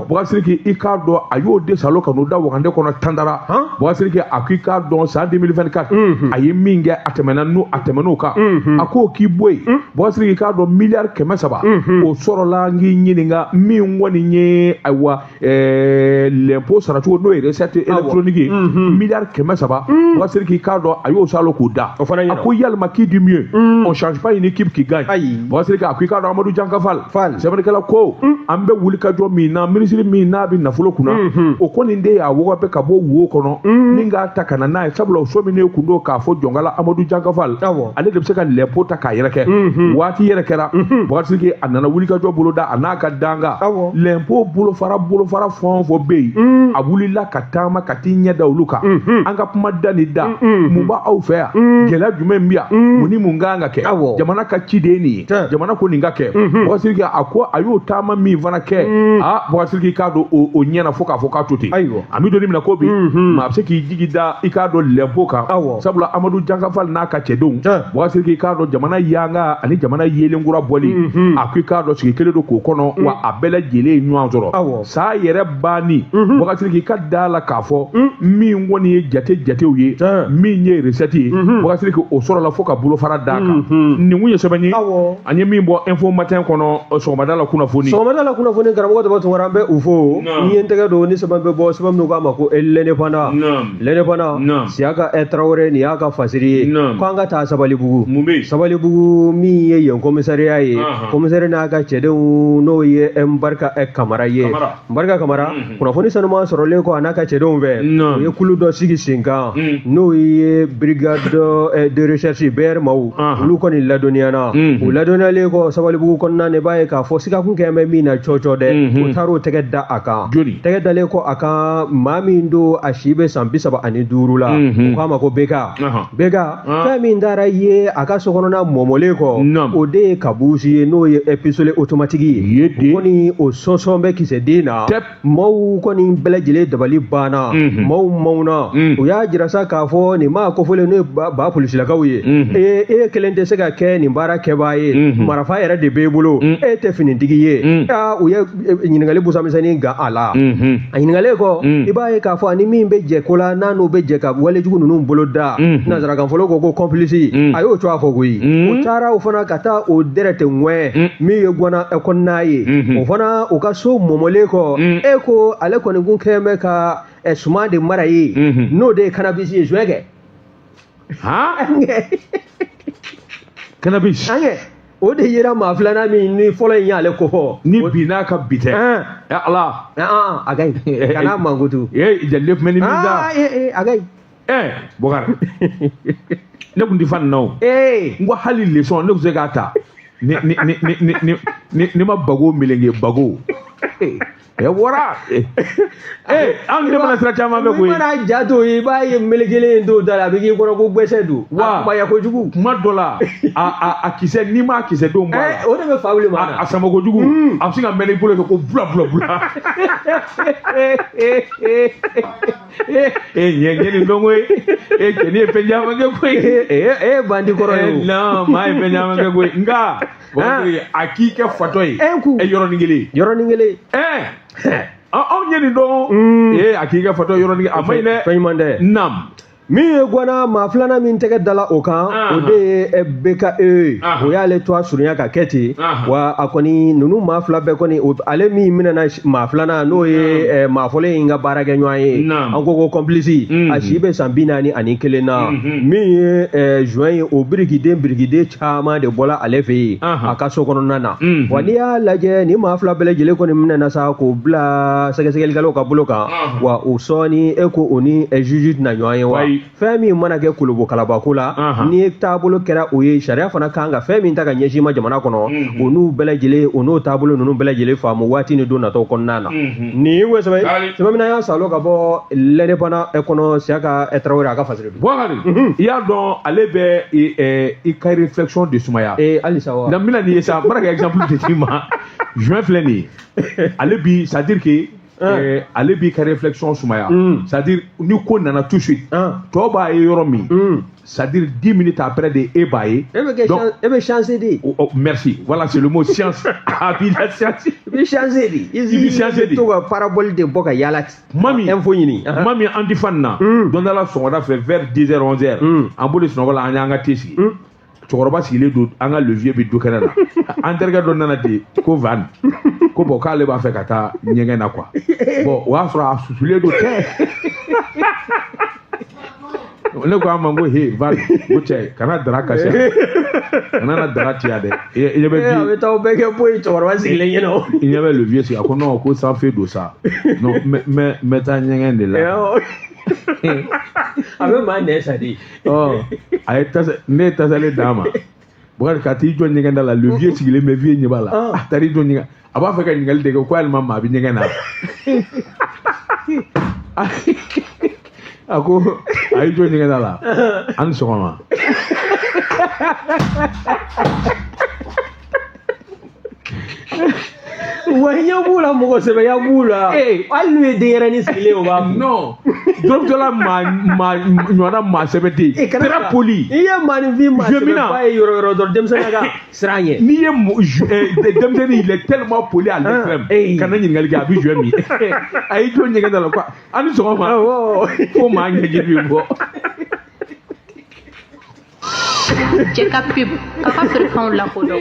Bubakari Sidiki i k'a dɔn a y'o de salo ka n'o da wagande kɔnɔ tandara Bubakari Sidiki a ko i k'a dɔn san 2024 a ye min kɛ a tɛmɛna n'o a tɛmɛn'o kan a ko k'i bɔ yen Bubakari Sidiki k'a dɔn miliyari 300 o sɔrɔla n k'i ɲininka min kɔni ye ayiwa lɛnpo saracogo n'o ye recette électronique ye miliyari 300 Bubakari Sidiki k'a dɔn a y'o salo k'o da a ko yalima qui dit mieux on change pas une équipe qui gagne Bubakari Sidiki a ko i k'a dɔn Amadu Janka Fall sɛbɛnnikɛla ko an bɛ wulikajɔ min na minisiri min n'a bɛ nafolo kunna o kɔni de y'a wɔgɔbɛ ka bɔ wo kɔnɔ ni k'a ta ka na n'a ye sabula o so min ne kun don k'a fɔ jɔnkala Amadu Janka Fall ale de bɛ se ka lɛnpo ta k'a yɛrɛ kɛ waati yɛrɛ kɛra Bubakari Sidiki a nana wulikajɔ boloda a n'a ka danga lɛnpo bolofara fɛn o fɛn bɛ yen a wulila ka taama ka t'i ɲɛ da olu kan an ka kuma da ni da mun b'aw fɛ yan gɛlɛya jumɛn bɛ yan mun ni mun kan ka kɛ jamana ka ci de ye nin ye jamana ko nin ka kɛ Bubakari Sidiki a ko a y'o taama min fana kɛ aa Bubakari Sidiki k'a dɔn o ɲɛna fo k'a fɔ k'a to ten an bɛ don min na ko bi maa bɛ se k'i jigi da i k'a dɔn lɛnpo kan sabula Amadu Janka Fall n'a ka cɛdenw Bubakari Sidiki k'a dɔn jamana yanga ani jamana yelenkura bɔli a ko i k'a dɔn sigi kelen don k'o kɔnɔ wa a bɛɛ lajɛlen ye ɲɔgɔn sɔrɔ san yɛrɛ banni Bubakari Sidiki ka da la k'a fɔ min kɔni ye jate jatew ye min ye recette ye Bubakari Sidiki o sɔrɔla fo ka bolofara d'a kan nin kun ye sɛbɛn ye an ye min bɔ Info Matin kɔnɔ sɔgɔmada la kunnafoni sɔgɔmada la kunnafoni karamɔgɔ Daba Tunkara an bɛ u fo n'i ye n tɛgɛ don ni sɛbɛn bɛ bɔ sɛbɛn min k'a ma ko L'Indépendant L'Indépendant Siyaka Tarawele nin y'a ka fasiri ye ko an ka taa Sabalibugu Sabalibugu min ye yen komisariya ye komisari n'a ka cɛdenw n'o ye Nbarika Kamara ye Nbarika Kamara kunnafoni sanuman sɔrɔlen kɔ a n'a ka cɛdenw fɛ u ye kulu dɔ sigi sen kan n'o ye brigade de recherche BR maaw olu kɔni ladɔnniyana u ladɔnniyalen kɔ Sabalibugu kɔnɔna na i b'a ye k'a fɔ sigakun kɛ bɛ min na cɔcɔ dɛ u taar'o tɛgɛ da a kan tɛgɛ dalen kɔ a kan maa min don a si bɛ san 35 la u k'a ma ko Beka Beka fɛn min taara ye a ka so kɔnɔna mɔmɔlen kɔ o de ye kabusi ye n'o ye pistolet automatique ye kɔni o sɔnsɔn bɛ kisɛden na maaw kɔni bɛɛ lajɛlen dabali banna maaw maw na u y'a jira sa k'a fɔ nin maa kofɔlen n'o ye ba polisilakaw ye e kelen tɛ se ka kɛ nin baara kɛbaa ye marifa yɛrɛ de b'e bolo e tɛ finitigi ye u ye ɲininkali busamisɛnnin gan a la a ɲininkalen kɔ i b'a ye k'a fɔ ani min bɛ jɛ ko la n'a n'o bɛ jɛ ka walejugu ninnu bolo da nansarakan fɔlɔ ko complice a y'o cogoya fɔ koyi o taara o fana ka taa o dɛrɛtɛ ŋwɛ min ye gwana kɔnɔna ye o fana u ka so mɔmɔlen kɔ e ko ale kɔni kun kɛlen bɛ ka suman de mara ye n'o de ye cannabis ye joint kɛ cannabis o de yera maa filanan min ni fɔlɔ in y'ale kofɔ ni bi n'a ka bi tɛ ala a ka ɲi kana mankutu ee jeli tun bɛ ni min da a ka ɲi Bɔkari ne tun tɛ fan na o n ko hali leçon ne tun se k'a ta Ni ni ni ni ni ni ni ma bago melenge bago. E wara ee an tɛmɛna sira caman fɛ koyi. I mana ja to i b'a ye melekelen in dɔw da la, a bɛ k'i kɔnɔ ko gbɛsɛ don. Wa a kumaya kojugu. Kuma dɔ la, a kisɛ, n'i m'a kisɛ denw bɔ a la. O de bɛ fa wuli maa na. A sama kojugu, a bɛ se ka mɛn i bolo kɛ ko bula bula bula. E ɲɛ ɲɛ nin dɔn koyi. E cɛnin ye fɛn caman kɛ koyi. E bandi kɔrɔ ye o. Non, maa ye fɛn caman kɛ koyi, nka a k'i kɛ fatɔ ye. E yɔrɔnin kelen. Yɔrɔnin kelen. Anw ye nin dɔn. Ee, a k'i kɛ fatɔ yɔrɔnin kelen, a ma ɲi dɛ. Fɛn ɲuman tɛ. Naam. Min ye gwana maa filanan min tɛgɛ dala o kan, o de ye BKE, o y'ale to a surunya ka kɛ ten. Wa a kɔni ninnu maa fila bɛɛ kɔni, ale min minɛna maa filanan, n'o ye maa fɔlɔ in ka baarakɛɲɔgɔn ye, an ko complice, a si bɛ san 41 na. Min ye joint ye, o birikiden caman de bɔla ale fɛ yen a ka so kɔnɔna na. Wa n'i y'a lajɛ, ni maa fila bɛɛ lajɛlen kɔni minɛna sa k'o bila sɛgɛsɛgɛlikɛlaw ka bolo kan. Wa o sɔɔni e ko o ni juge tɛna ɲɔgɔn ye wa. Fɛn min mana kɛ kolobo kalabako la, ni taabolo kɛra o ye, sariya fana kan ka fɛn min ta ka ɲɛsin ma jamana kɔnɔ, o n'u bɛɛ lajɛlen, o n'o taabolo ninnu bɛɛ lajɛlen faamu waati ni don natɔw kɔnɔna na. Nin ye sɛbɛn sɛbɛn min y'a salo ka bɔ L'Indépendant kɔnɔ, Siyaka Tarawele a ka fasiri. Boubacar, i y'a dɔn ale bɛ i ka réflexion de sumaya. Ee, halisa wa. Nka n bɛna nin ye sa, n bɛna ka exemple de d'i ma. Juin filɛ nin ye, ale bi, c'est à dire que ale b'i ka réflexion sumaya, c'est à dire ni ko nana tout de suite, tɔ b'a ye yɔrɔ min, c'est à dire 10 minutes après de e b'a ye. Donc e bɛ chance de. Oh, merci, voilà, c'est le mot science. A b'i la science. I bɛ chance de. I bɛ chance de. I bɛ to ka parabole de bɔ ka yaala. Kuma min info ɲini. Kuma min an ti fan na. Don dɔ la sɔgɔmada fɛ vers 10 heures 11 heures. An bolo sunɔgɔ la, an y'an ka thé sigi. Cɛkɔrɔba sigilen don, an ka levier bɛ du kɛnɛ na. An terikɛ dɔ nana ten ko van ko bon, k'ale b'a fɛ ka taa ɲɛgɛn na quoi. Bon, o y'a sɔrɔ a susulen don tɛ. Ne ko a ma, n ko he van, ko cɛ kana dara kasi, kana na dara tiya dɛ. I ɲɛ bɛ bi. A bɛ taa o bɛɛ kɛ poyi cɛkɔrɔba sigilen ɲɛna. I ɲɛ bɛ levier sigi, a ko non, ko sanfɛ don sa. Non, n bɛ taa ɲɛgɛn de la. A bɛ maa nɛ sa de. A ye tasa, ne ye tasalen d'a ma. Bukari ka t'i jɔ ɲɛgɛn da la, le vieux sigilen bɛ, vieux ɲɛ b'a la. A taar'i jɔ ɲɛgɛn, a b'a fɛ ka ɲininkali de kɛ ko yalima maa bɛ ɲɛgɛn na. A ko a y'i jɔ ɲɛgɛn da la, a ni sɔgɔma. Wa ɲɛ b'u la, mɔgɔ sɛbɛya b'u la. Hali n'u ye denyɛrɛnin sigilen, o b'a fɔ. Non, dɔrɔmutɔla maa maa ɲɔgɔnna maa sɛbɛ tɛ yen. Très poli. I ye maaninfin maa sɛbɛba ye yɔrɔ yɔrɔ dɔrɔn, denmisɛnnin ka siran ɲɛ. N'i ye denmisɛnnin, il est tellement poli à l'extrême. Kana ɲininkali kɛ, a bɛ jɔ min. A y'i jɔ ɲɛgɛn da la quoi. A ni sɔgɔma. Fo maa ɲɛji bɛ bɔ. Cɛ ka pub k'a ka feerefɛnw lakodɔn.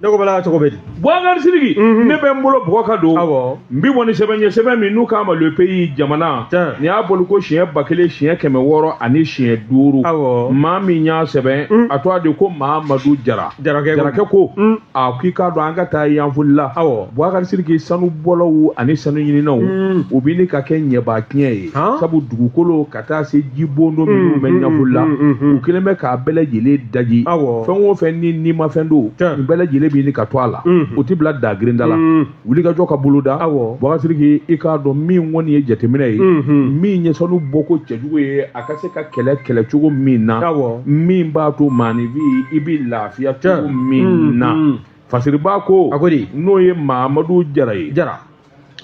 Ne ko bala cogo bɛ di? Boubacar Sidiki, ne bɛ n bolo bɔgɔ ka don. Awɔ. N bi bɔ ni sɛbɛn ye, sɛbɛn min n'u k'a ma Le Pays, jamana. Nin y'a boli ko siɲɛ 1000 siɲɛ 605. Awɔ. Maa min y'a sɛbɛn, a tɔgɔ de ko Mahamadu Jara. Jarakɛ ko a k'i k'a dɔn an ka taa Yanfolila la. Awɔ. Boubacar Sidiki, sanubɔlaw ani sanu ɲininaw, u bɛ ne ka kɛ ɲɛbaa tiɲɛ ye. Sabu dugukolo ka taa se jibondo minnu bɛ Yanfolila, u kɛlen bɛ k'a bɛɛ lajɛlen daji. Awɔ. Fɛn o fɛn ni nimafɛn don, nin bɛɛ lajɛlen bɛ ɲini ka to a la. O tɛ bila dagirinda la. Wulikajɔ ka boloda. Awɔ. Boubacar Sidiki, i k'a dɔn min kɔni ye jateminɛ ye, min ye sanu bɔko cɛjugu ye, a ka se ka kɛlɛ kɛlɛ cogo min na. Awɔ. Min b'a to maaninfin i bɛ lafiya cogo min na. Fasiriba ko. A ko di? N'o ye Mahamadu Jara ye. Jara.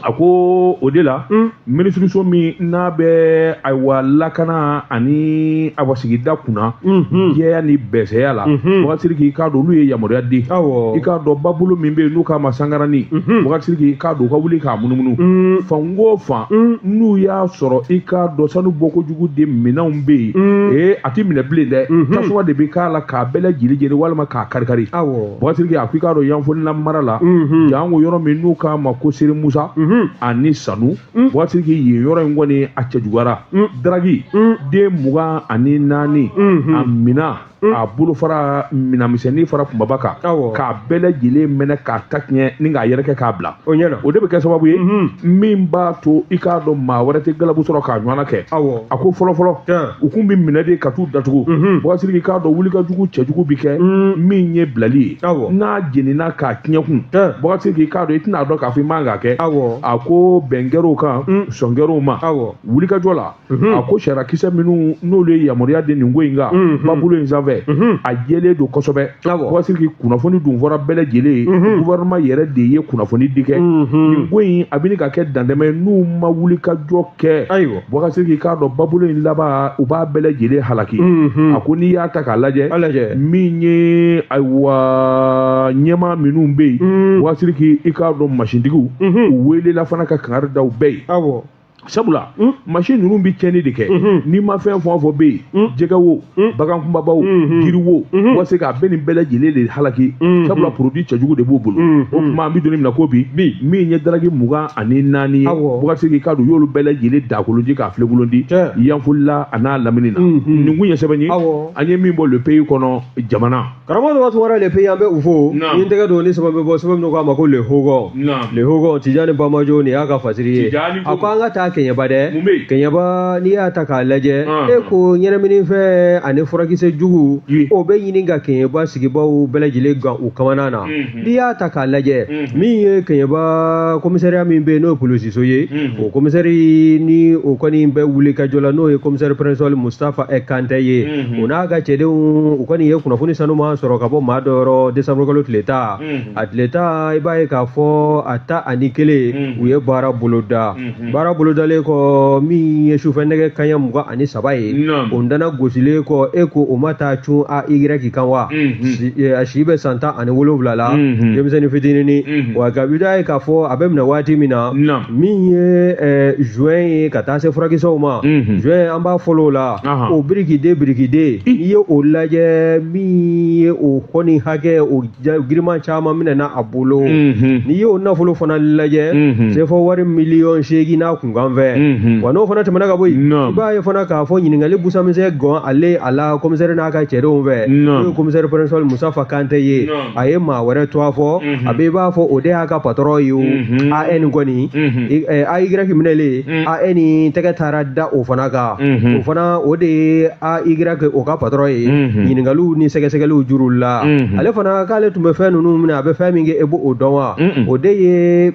A ko o de la, minisiriso min n'a bɛ ayiwa lakana ani awa sigida kunna jɛya ni bɛsɛya la, Boubacar Sidiki, i k'a dɔn olu ye yamaruya di. Awɔ. I k'a dɔn babolo min bɛ yen n'u k'a ma sangarani, Boubacar Sidiki, i k'a dɔn u ka wuli k'a munumunu fan o fan n'u y'a sɔrɔ, i k'a dɔn sanu bɔkojugu de minɛnw bɛ yen, ee a ti minɛ bilen dɛ, tasuma de bɛ k'a la k'a bɛɛ lajɛlen jeni walima k'a karikari. Awɔ. Boubacar Sidiki, a ko i k'a dɔn Yanfolila mara la, jango yɔrɔ min n'u k'a ma ko Seri Musa ani sanu, Boubacar Sidiki, yen yɔrɔ in kɔni a cɛjuguyara. Daragi den 24 a mina A bolofara minɛnmisɛnnin fara kunbaba kan, k'a bɛɛ lajɛlen mɛnɛ k'a ta tiɲɛ ni k'a yɛrɛkɛ k'a bila. O ɲɛna. O de bɛ kɛ sababu ye min b'a to i k'a dɔn maa wɛrɛ tɛ galabu sɔrɔ k'a ɲɔgɔnna kɛ. A ko fɔlɔfɔlɔ, u kun bɛ minɛ de ka t'u datugu. Bubakari Sidiki, k'a dɔn wulikajɔ cɛjugu bi kɛ min ye bilali ye, n'a jenina k'a tiɲɛ kun, Bubakari Sidiki, k'a dɔn i tɛna dɔn k'a fɔ i man k'a kɛ. A ko bɛn kɛr'o kan, sɔn kɛr'o ma wulikajɔ la. A ko sariyakisɛ minnu n'olu ye yamaruya di nin ko in kan babolo in sanfɛ, a jɛlen don kosɛbɛ. Bubakari Sidiki, kunnafoni dun fɔra bɛɛ lajɛlen ye, gouvernement yɛrɛ de ye kunnafoni di kɛ. Nin ko in a bɛ ka kɛ dantɛmɛ ye n'u ma wulikajɔ kɛ. Bubakari Sidiki, k'a dɔn babolo in laban, u b'a bɛɛ lajɛlen halaki. A ko n'i y'a ta k'a lajɛ, min ye ayiwa ɲɛmaa minnu bɛ yen, Bubakari Sidiki, i k'a dɔn masintigiw, u welela fana ka kangari da u bɛɛ ye, sabula masin ninnu bɛ tiɲɛni de kɛ. N'i ma fɛn fɛn fɔ bɛ yen, jɛgɛ wo, bagan kunbabaw, jiri wo, wa se k'a bɛɛ nin bɛɛ lajɛlen de halaki, sabula produit cɛjugu de b'u bolo. O tuma an bɛ don min na ko bi, min ye daraki 24 ye, Bubakari Sidiki, k'a dɔn u y'olu bɛɛ lajɛlen dakoloji k'a filekolon di Yanfolila a n'a lamini na. Nin kun ye sɛbɛn ye an ye min bɔ Le Pays kɔnɔ, jamana. Karamɔgɔ Daba Tunkara, Le Pays, an bɛ u fo. Ni n tɛgɛ don ni sɛbɛn bɛ bɔ, sɛbɛn min k'a ma ko Le Hogon. Le Hogon, Tijani Bamajo, nin y'a ka fasiri ye. A ko an ka taa Kɛɲɛba dɛ. Kɛɲɛba, n'i y'a ta k'a lajɛ, e ko ɲɛnaminifɛn ani furakisɛ jugu, o bɛ ɲini ka Kɛɲɛba sigibaw bɛɛ lajɛlen gan u kamana na. N'i y'a ta k'a lajɛ, min ye Kɛɲɛba commissariat min bɛ yen, n'o ye polisiso ye, o commissaire ni o kɔni bɛ wuli ka jɔ la, n'o ye commissaire principal Mustafa Kante ye, o n'a ka cɛdenw, u kɔni ye kunnafoni sanuman sɔrɔ ka bɔ maa dɔ yɔrɔ décembre kalo tile 10. A tile 10, i b'a ye k'a fɔ a 11, u ye baara boloda. Baara bolodalen kɔ, min ye sufɛ nɛgɛ kanɲɛ 23 ye, o dana gosilen kɔ, e ko o ma taa cun AY kan wa? A si bɛ san 17 la, denmisɛnnin fitinin wa. Ka i b'a ye k'a fɔ a bɛ minɛ waati min na, min ye joint ye ka taa se furakisɛw ma, joint an b'a fɔlɔ o la, o birikiden birikiden, n'i ye o lajɛ, min ye o kɔni hakɛ o giriman caman minɛna a bolo. N'i y'o nafolo fana lajɛ, sefa wari miliyɔn 8 n'a kunkan fɛ wa. N'o fana tɛmɛna ka bɔ yen, i b'a ye fana k'a fɔ ɲininkali busamisɛn gɔn ale a la commissaire n'a ka cɛdenw fɛ, n'o ye commissaire principal Mustafa Kante ye. A ye maa wɛrɛ tɔgɔ fɔ, a bɛ i b'a fɔ o de y'a ka patron ye. O AN kɔni, AY minɛlen, AN tɛgɛ taara da o fana kan, o fana o de ye AY o ka patron ye. Ɲininkaliw ni sɛgɛsɛgɛliw juru la, ale fana k'ale tun bɛ fɛn ninnu minɛ, a bɛ fɛn min kɛ, e b'o dɔn wa? O de ye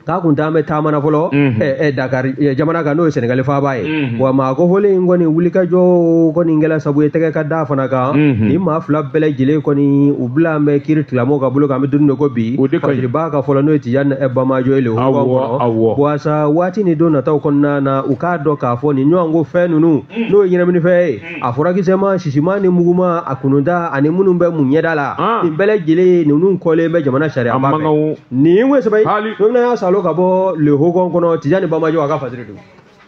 k'a kun t'an bɛ taama na fɔlɔ Dakar jamana kan, n'o ye Senegali faaba ye. Wa maa kofɔlen in kɔni wulikajɔ kɔni kɛla sabu ye tɛgɛ ka da fana kan. Ni maa fila bɛɛ lajɛlen kɔni, u bila an bɛ kiiri tigilamɔgɔw ka bolo kan, an bɛ don min ko bi. Fasiriba ka fɔlɔ, n'o ye Tijani Bamajo ye le kɔnɔ, walasa waati ni don nataw kɔnɔna na, u k'a dɔn k'a fɔ nin ɲɔgɔn ko fɛn ninnu, n'o ye ɲɛnaminifɛn ye, a furakisɛma, sisima ni muguma, a kununda ani minnu bɛ mun ɲɛda la, nin bɛɛ lajɛlen ninnu kɔlen bɛ jamana sariya ba fɛ. Nin ye sɛbɛn ye y'a salo ka bɔ Le Hogon kɔnɔ, Tijani Bamajo a ka fasiri don.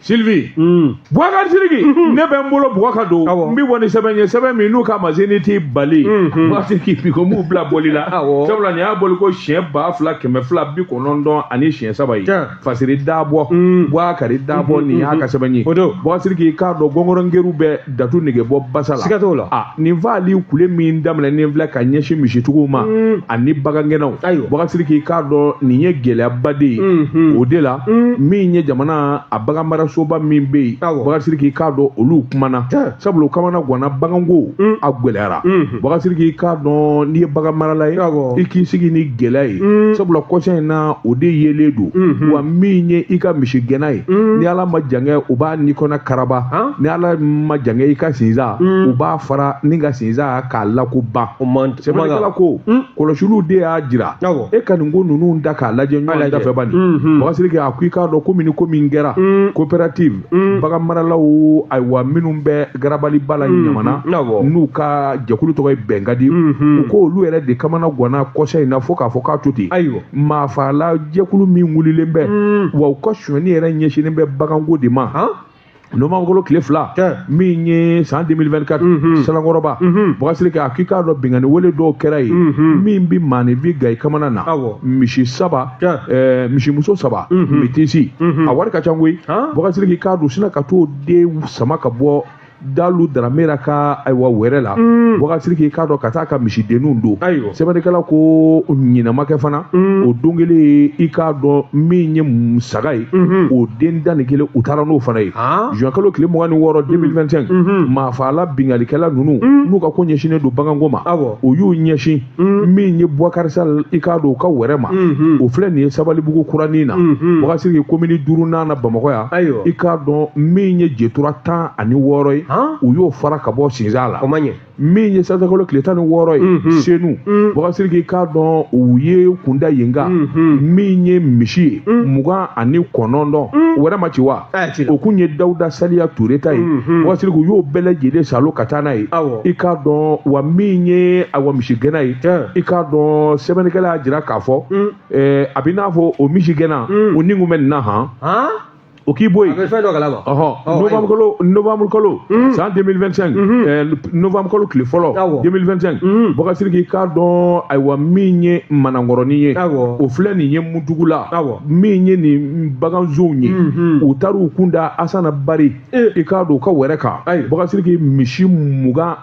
Sylvie, Boubacar Sidiki, ne bɛ n bolo bugɔ ka don, n bɛ bɔ ni sɛbɛn ye, sɛbɛn min n'u k'a ma Zénith Bali. Boubacar Sidiki, bi ko m'u bila bɔli la, sabula nin y'a bɔli ko siɲɛ 2290 ani siɲɛ saba ye. Fasiri dabɔ, Boubacar dabɔ, nin y'a ka sɛbɛn ye. Boubacar Sidiki, k'a dɔn gɔngɔrɔngeru bɛ datu nege bɔ basa la. Siga t'o la. A nin faali kule min daminɛ nin filɛ ka ɲɛsin misitigiw ma ani bagangɛnnaw, Boubacar Sidiki, k'a dɔn nin ye gɛlɛyaba de ye. O de la, min ye jamana a baganmarasoba min bɛ yen, Boubacar Sidiki, k'a dɔn olu kumana, sabula u kamana ganna, baganko a gɛlɛyara. Boubacar Sidiki, k'a dɔn n'i ye bagan marala ye, i k'i sigi ni gɛlɛya ye, sabula kɔsa in na o de yelen don wa. Min ye i ka misigɛnna ye, ni Ala ma jankɛ, u b'a ni kɔnɔ karaba. Ni Ala ma jankɛ, i ka sinsan, u b'a fara ni ka sinsan k'a lakoban. Sɛbɛnnikɛla ko kɔlɔsiliw de y'a jira. E ka nin ko ninnu da k'a lajɛ ɲɔgɔn dafɛ bani. Boubacar Sidiki, a ko i k'a dɔn ko min ni ko min kɛra coopérative bagan maralaw, ayiwa minnu bɛ garabaliba la Ɲamana, n'u ka jɛkulu tɔgɔ ye Bɛnkadi, u ko olu yɛrɛ de kamana ganna kɔsa in na fo k'a fɔ k'a to ten. Maafala jɛkulu min wulilen bɛ wa, u ka sonyɛni yɛrɛ ɲɛsinnen bɛ baganko de ma. Nowanburukalo tile 2, min ye san 2024, Salankɔrɔba, Boubacar Sidiki, a k'i k'a dɔn binkanni wale dɔw kɛra yen min bi maaninfin ga i kamana na. Misi saba, misimuso saba, métisse, a wari ka ca koyi. Boubacar Sidiki, k'a dɔn sina ka t'o den sama ka bɔ Dalu Daramera ka ayiwa wɛrɛ la Bubakari Sidiki i k'a dɔn ka taa ka misidenninw don. Sɛbɛnnikɛla ko ɲinɛ ma kɛ fana o don kelen, i k'a dɔn min ye saga ye, o den 11, u taara n'o fana ye. Juin kalo tile 26 2025, maafaala binkannikɛla ninnu n'u ka ko ɲɛsinnen don baganko ma, u y'u ɲɛsin min ye Bubakari Sall, i k'a dɔn u ka wɛrɛ ma, o filɛ nin ye Sabalibugu kuranin na, Bubakari Sidiki, komini duurunan na Bamakɔ yan. I k'a dɔn min ye jetura 16 ye, u y'o fara ka bɔ sinzan la. O ma ɲɛ. Min ye sɛtanburukalo tile 16 ye, Senu, Bubakari Sidiki, i k'a dɔn u ye kunda yen kan, min ye misi ye 29, wɛrɛ ma ci wa, o kun ye Dawuda Saliya Ture ta ye. Bubakari Sidiki, u y'o bɛɛ lajɛlen salo ka taa n'a ye. I k'a dɔn wa min ye awa misigɛnna ye, i k'a dɔn sɛbɛnnikɛla y'a jira k'a fɔ a bɛ n'a fɔ o misigɛnna o ni kun bɛ nin na han. O k'i bɔ yen. A bɛ fɛn dɔ kalama. Ɔhɔn, novembre kalo, novembre kalo san 2025, novembre kalo tile fɔlɔ 2025, Bubakari Sidiki, i k'a dɔn ayiwa min ye Manankɔrɔnin ye, o filɛ nin ye Muntugula, min ye nin baganzonw ye, u taar'u kun da Asana Bari, i k'a dɔn u ka wɛrɛ kan, Bubakari Sidiki, misi 21,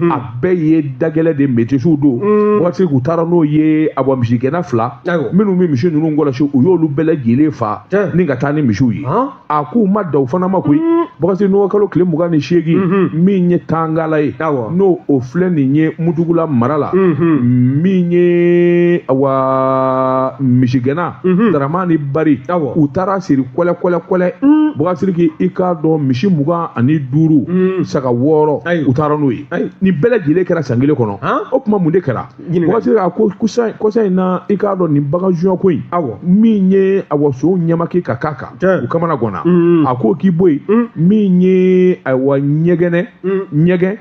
a bɛɛ ye dagɛlɛ de, métissw don. Bubakari Sidiki, u taara n'o ye. Awa misigɛnna fila minnu bɛ misi ninnu kɔlɔsi, u y'olu bɛɛ lajɛlen fa ni ka taa ni misiw ye. A k'u ma da o fana ma koyi. Bubakari Sidiki, nowanburukalo tile 28, min ye Tangala ye, n'o o filɛ nin ye Mutugula mara la, min ye awa misigɛnna Daramani Bari, u taara siri kɔlɛ kɔlɛ kɔlɛ. Bubakari Sidiki, i k'a dɔn misi 25, saga 6, u taara n'o ye. Nin bɛɛ lajɛlen kɛra san kelen kɔnɔ. O tuma mun de kɛra? Bubakari Sidiki, a ko kɔsa in na, i k'a dɔn nin bagan sunya ko in, min ye awa sow ɲɛmaki ka k'a kan, u kamana ganna. A ko k'i bɔ yen, min ye ayiwa ɲɛgɛnɛ ɲɛgɛn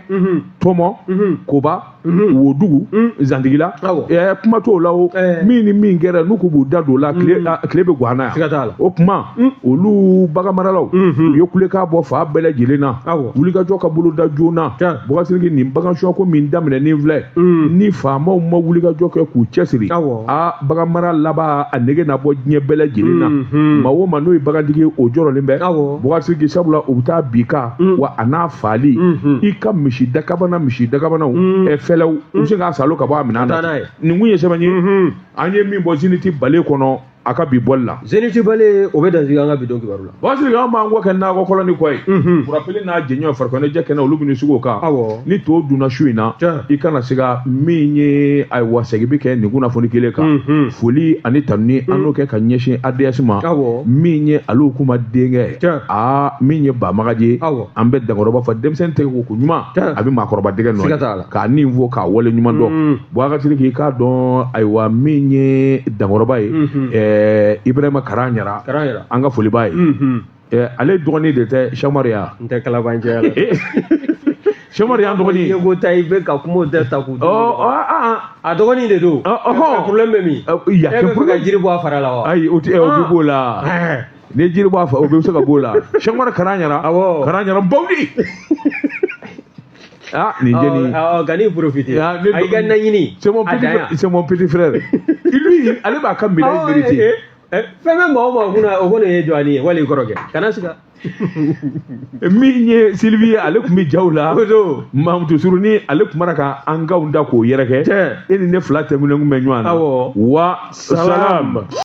tɔmɔ koba wodugu zantigila, kuma t'o la. O min ni min kɛra n'u k'u b'u da don o la, tile bɛ gwan na yan. O tuma olu baganmaralaw, u ye kulekan bɔ fan bɛɛ lajɛlen na, wulikajɔ ka bolo da joona. Bubakari Sidiki, nin bagan sunyako min daminɛnen filɛ, ni faamaw ma wulikajɔ kɛ k'u cɛsiri, a baganmara laban a nege na bɔ diɲɛ bɛɛ lajɛlen na. Maa o maa n'o ye bagantigi ye, o jɔrɔlen bɛ, Bubakari Sidiki, sabula u bɛ taa bin kan wa a n'a faali. I ka misi dakabana, misi dakabanaw fɛlɛw, u bɛ se k'a salo ka bɔ a minɛn na. Nin kun ye sɛbɛn ye an ye min bɔ Zenith Balé kɔnɔ a ka bi bɔli la. Zenith Balé, o bɛ dansigi an ka bi don kibaru la. Bubakari Sidiki, an b'an kɔ kɛ nakɔ kɔlɔn ni kɔ ye. Kurapele n'a jɛɲɔgɔn farikoloɲɛnajɛ kɛnɛ, olu bɛ sigi o kan. Ni to dunna su in na, i kana siga, min ye ayiwa segin bɛ kɛ nin kunnafoni kelen kan. Foli ani tanuni an n'o kɛ ka ɲɛsin ADS ma, min ye ale kuma denkɛ, aa min ye Bamagaji ye. An bɛ dankɔrɔba fɔ denmisɛnnin tɛgɛ ko ko ɲuman a bɛ maakɔrɔba dɛgɛ nɔ k'a nin fɔ k'a wale ɲuman dɔn. Bubakari Sidiki, i k'a dɔn ayiwa min ye dankɔrɔba ye, Ibrahima Karan Yara, an ka foli b'a ye. Ale dɔgɔnin de tɛ Samaru ya? N tɛ kalabanciya la. Samaru y'an dɔgɔnin ye. Ko ta i bɛ ka kumaw tɛ ta k'u a dɔgɔnin de don. Problème bɛ min? E bɛ fɛ ka jiri bɔ a fara la wa? Ayi, o tɛ, o bɛ b'o la. Ni jiri b'a fɛ, o bɛ se ka b'o la. Samaru Karan Yara. Awɔ. Karan Yara Bawudi. Ah, nin jeni. Kan'i profiter. A y'i ka naɲini. C'est mon petit frère. Lui, ale b'a ka médaille mérité. Fɛn bɛ maa o maa kunna, o kɔni ye jɔni ye wali i kɔrɔkɛ kana siga. Min ye Sylvie ye, ale tun bɛ jaw la. Mamutu Suruni, ale tun b'a ka an kanw da k'o yɛrɛkɛ. E ni ne fila tɛmɛnen kun bɛ ɲɔgɔn na. Wa salam.